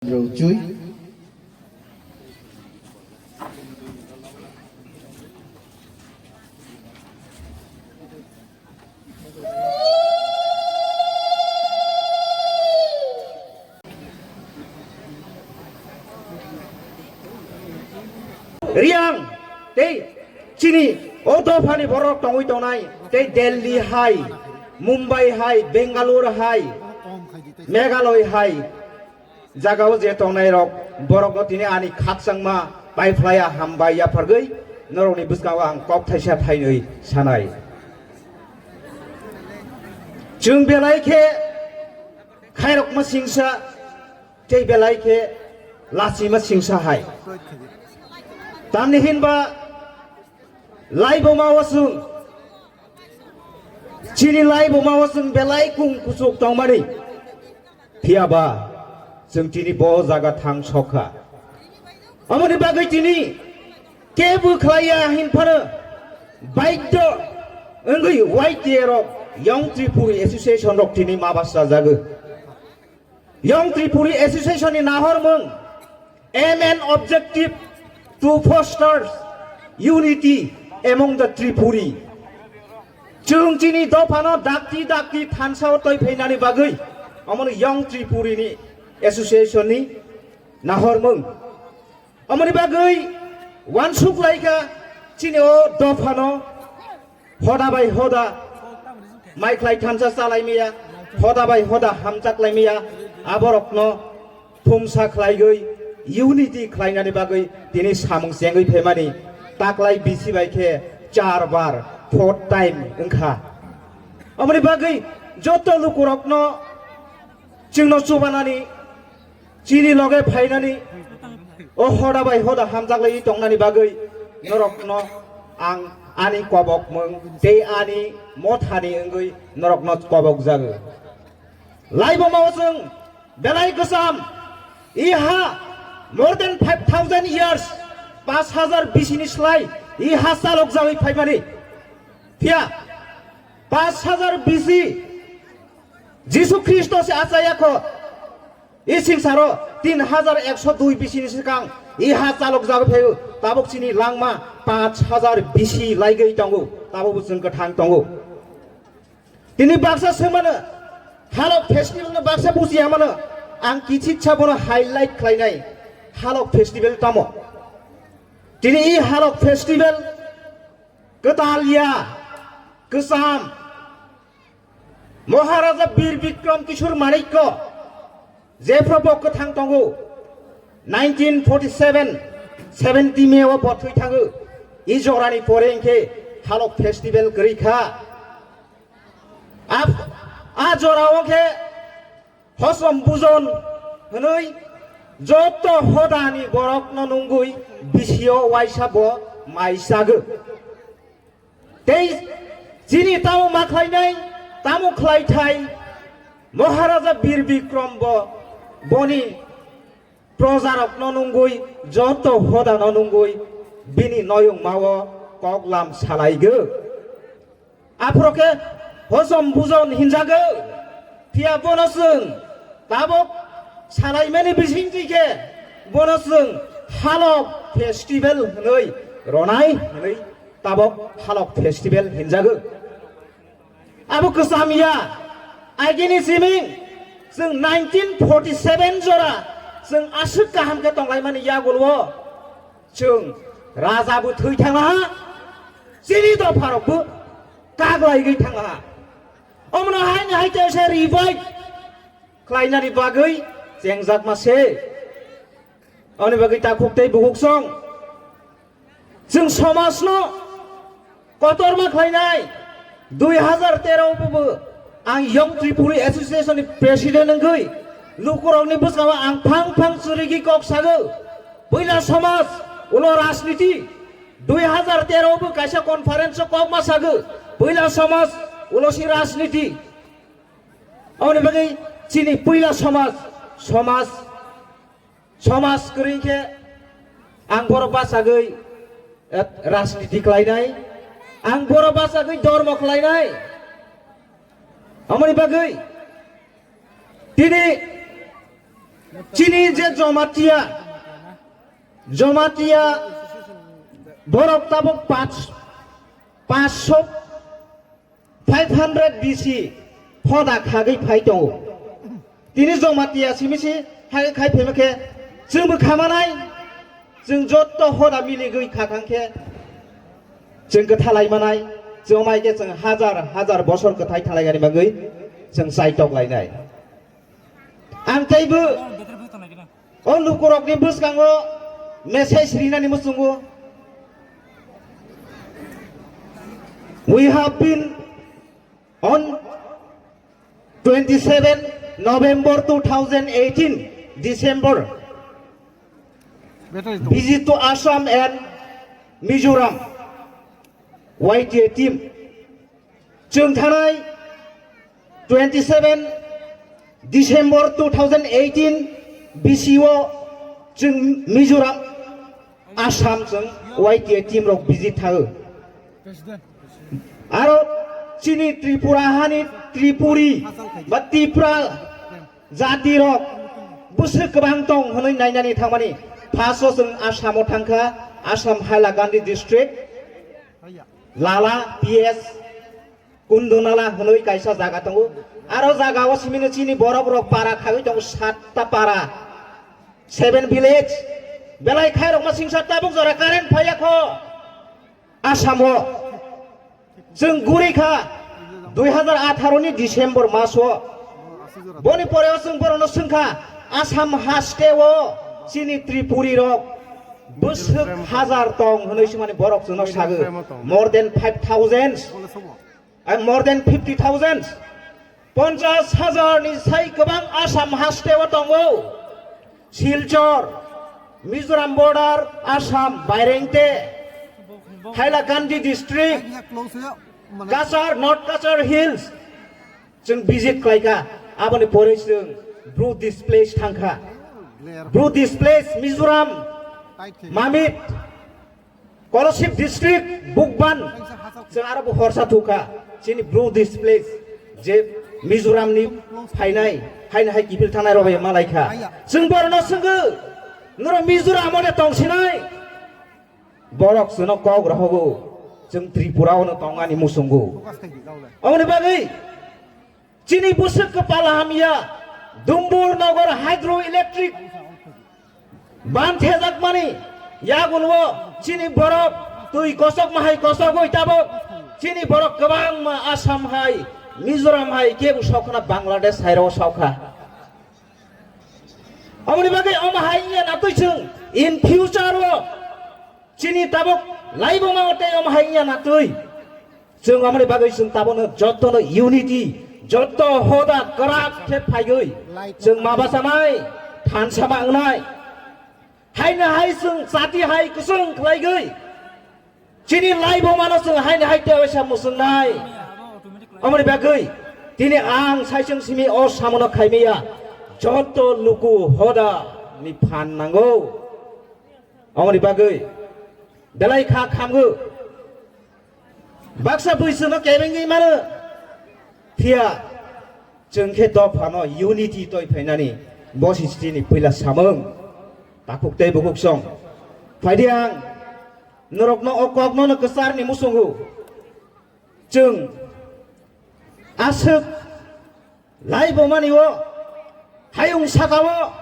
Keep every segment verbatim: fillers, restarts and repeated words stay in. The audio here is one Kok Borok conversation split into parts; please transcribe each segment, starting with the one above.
Rwchui. Riang tei chini o dophani borok tongwi tongnai tei Delhi hai, Mumbai hai, Bangalore hai, Meghalaya hai jagao je tongnai rok borokno tini ani khakchangma paiphlaiya hambai yaphargwi norokni bwskango ang kok thaisa thainwi sanai. Chwng belai khe khairokma singsa tei belai khe lachima singsa hai. Tamni hinba laiboma o chwng, chini laiboma o chwng belai kung kuchuk tongmani. Phiya ba chwng tini bo jaga thang sokha. Amoni bagwi tini kebo khlaiya hinphano baidyo wngwi Y T A rok Young Tripuri Association rok tini ma basa jago. Young Tripuri Association ni nahormung aim and objective to foster unity among the Tripuri. Chwng chini dophano dakti dakti thansa o toi phainani bagwi omono Young Tripuri ni Association ni nahormung. Omoni bagwi wansuk laikha chini o dophano hoda bai hoda mai khlai thansa chalai maya, hoda bai hoda hamchak lai maya, aborokno thumsa khlaigwi unity khlainani bagwi tini samung chengwi phaimani taklai bisi bai khe char bar four time wngkha. Omoni bagwi joto lukurokno chwngno chubanani chini loge phainani o hoda bai hoda hamjak lai tongnani bagwi norokno ang ani kobok mung tei ani mothani wngwi norokno kobok jago. Laiboma o chwng belai kwcham iha more than five thousand years, paanch hajar bisini slai iha chalok jagwi phaimani. Phiya paanch hajar bisi Jisu Khristo se achayakho. I singsaro tin hajar ekso dui bisini swkang i ha chalok jagwi phaio, tabuk chini langma paanch hajar bisi laigwi tongo, tabukbo chwng kwthang tongo. Tini baksa swngmano, Halok festival no baksa bujiya mano, ang kichitsa bono highlight khlainai, Halok festival tamo? Tini i Halok festival kwtal ya, kwcham, Maharaja Bir Bikram Kishore Manikya jephru bo kwthang tongo, nineteen forty seven, seventy May o bo thwi thango. I jorani pore hinkhe Halok festival kwrwi kha. A, a jorao khe hosom bujon hwnwi joto hodani borokno nungwi bisio waisa bo mai chago. Tei chini tamo ma khlainai, tamo khlaithai, Maharaja Bir Bikram bo boni projarokno nungwi, joto hodano nungwi bini noyungmao koklam salaigo. Aphuru khe hosom bujon hinjago, phiya bono chwng tabuk salaimani bisingtwi khe bono chwng Halok festival hwnwi ronai hwnwi tabuk Halok festival hinjago. Abo kwcham ya, agini siming chwng nineteen forty seven jora chwng aswk kaham khe tonglaimani yagulo chwng raja bo thwi thanglaha, chini dopharokbo kaglaigwi thanglaha. Omono haino hai teisa revive khlainani bagwi chengjakma se. Oni bagwi takhuk tei bukhuk song. Chwng somajno kotorma khlainai. Dui hazar tero bo ang Young Tripuri Association ni president wngwi lukurokni bwskango ang phang phang chwrwigwi kok sago. Puila somaj, ulo rajniti. Dui hazar tero bo kaisa conference o kokma sago. Puila somaj, ulo si rajniti. Aboni bagwi chini puila somaj, somaj Somaj kwrwi khe ang borok bachagwi, eh, rajniti khlainai, ang borok bachagwi dormo khlainai. Amoni bagwi tini Chini je Jamatia, Jamatia borok tabuk pach, paanch sho, five hundred bisi hoda khagwi phai tongo. Tini Jamatia simi si hai khai phema khe chwngbo khamanai, chwng jotto hoda miligwi kha thang khe chwng kwthalai manai, chwng mai khe chwng hajar hajar bosor kwthai thalai gani bagwi chwng chaitok lainai. Ang teibo o lukurokni bwskango message rinani muchungo. We have been on twenty-seven November two thousand eighteen December visit to Assam and Mizoram Y T A team. Chwng thanai twenty-seven December two thousand eighteen B C o chwng Mizoram, Assam chwng Y T A team rok visit thago. Aro chini Tripura hani Tripuri ba Tipra jati rok bwswk kwbang tong hwnwi nainani thangmani. First o chwng Assam o thangkha, Assam Hailakandi district, Lala P S Kundunala hwnwi kaisa jaga tongo. Aro jaga o simino chini borok rok para khagwi tongo, satta para, seven village. Belai khairokma singsa tabuk jora current phaiya kho Assam o. Chwng guri kha dui hajar atharo ni December mas o. Boni pore o chwng borokno swngkha, Assam haste o chini Tripuri rok bwswk hajar tong hwnwi swngmani borok chwngno sagwi. More than five thousand. Ai, more than fifty thousand, ponchas hajar ni sai kwbang Assam haste o tongo. Silchar, Mizoram border, Assam, Bairengte, Hailakandi district, Cachar, North Cachar Hills, chwng visit khlaikha. Aboni pore chwng Bru displace thangkha. Bru displace Mizoram, Mamit, Kolasib district, Bukban, chwng aro bo horsa thukha, chini Bru displace je Mizoram ni phainai, haino hai kiphil thangnai rok bai malaikha. Chwng borokno swngwi, norok Mizoram o de tongsinai? Borok chwngno kok rohogo, chwng Tripura o no tongani muchungo. Aboni bagwi chini bwswk kwpal hamya, Dumbur Nogor hydroelectric ban thejakmani yagulo chini borok twi kosok mahai kosogwi tabok chini borok kwbangma Assam hai, Mizoram hai, kebo sokna Bangladesh hai ro sokha. Aboni bagwi omo hai wngya natwi chwng in future o chini tabok laibuma o tei omo hai wngya natwi. Chwng amoni bagwi chwng tabono jotono unity, joto hoda kwrak khe phaiwi chwng ma bachanai, thansa ma wngnai. Haino hai chwng chati hai kwchwng khlaigwi chini laibumano chwng haino hai tewaisa muchungnai. Amoni bagwi tini ang saichung simi o samono khaimaya, joto luku hoda ni phan nango. Amoni bagwi belai kha khamgo. Baksa bui chwngno kebengwi mano. Phiya chwng khe dophano unity toi phainani bo history ni puila samung. Takhuk tei bukhuk song. Phaidi ang norokno o kokno no kwcharni muchungo. Chwng aswk laibumani o hayung sakao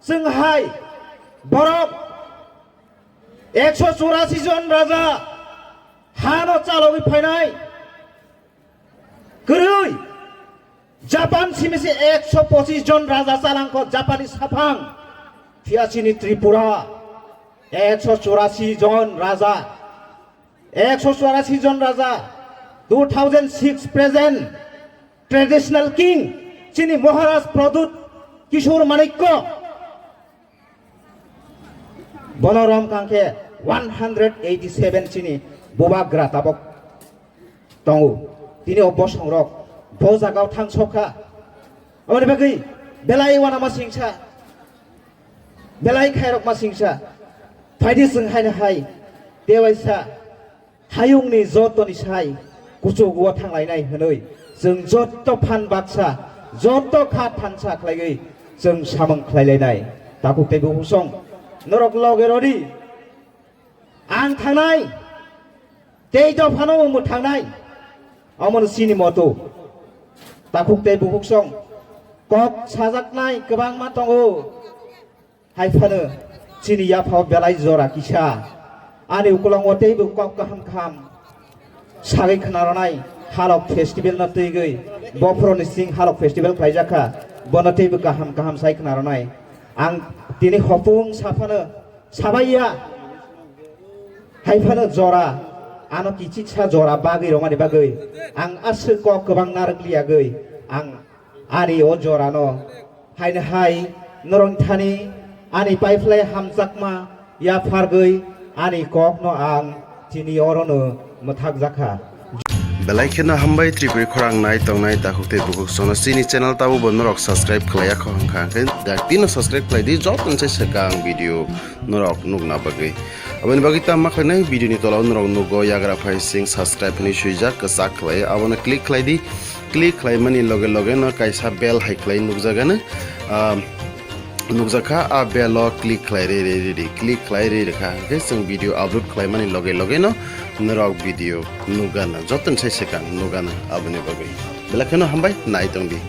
chwng hai borok ekso churasi jon raja hano chalogwi phainai. Kwrwi Japan simi se ekso pochis jon raja chalangkho Japanni saphang. Phiya chini Tripura ekso churasi jon raja, ekso churasi jon raja, two thousand six present traditional king chini Maharaj Pradyut Kishore Manikya. Bono rom kang khe one hundred eighty seven chini bubagra tabok tongo. Tini o bosong rok bo jagao thang sokha. Aboni bagwi belai wanama singsa, belai khairokma singsa. Phaidi chwng haino hai tewaisa hayungni jotoni sai kuchugo thanglainai hwnwi chwng jotto phan baksa, jotto kha thansa khlaiwi Chwng samung khlailainai, takhuk tei bukhuk song, norok loge rodi. Ang thangnai, tei dophano mwthangnai, omono chini moto. Takhuk tei bukhuk song, kok sajaknai kwbangma tongo. Hai phano chini yaphao belai jora kisa. Ani ukulongo teibo kok kaham kaham sagwi khna rwnai, Halok festival no twigwi, bophoroni sing Halok festival khlaijakha, bono teibo kaham kaham sai khna rwnai. Ang tini hopung saphano sabaiya, hai phano jora, ano kichiksa jora bagwi rwmani bagwi ang aswk kok kwbang narwk liyagwi ang ani o jorano haino hai norok thani ani paiphlai hamjakma yaphargwi ani kokno ang tini orono mwthakjakha. Belai kheno hambai Tripuri khorang nai tongnai takhuk tei bukhuk sono chini channel tabo bo norok subscribe khlaiya kho hwnkha hwnkhe dakti no subscribe khlai di, joto ni se swkang video norok nukna bagwi. Aboni bagwi tamo khlainai video ni tola o norok nugo yagra phai sing subscribe hinwi swijak kwchak khlai abono click khlai di. Click khlaimani loge loge no kaisa bell hai khlai nukjagano, ah, nukjakha, a bell o click khlai re re re di, click khlai re re kha hwnkhe chwng video upload khlaimani loge loge no norok video nukgana, joto ni sai swkang nukgana. Aboni bagwi belai kheno hambai nai tong di.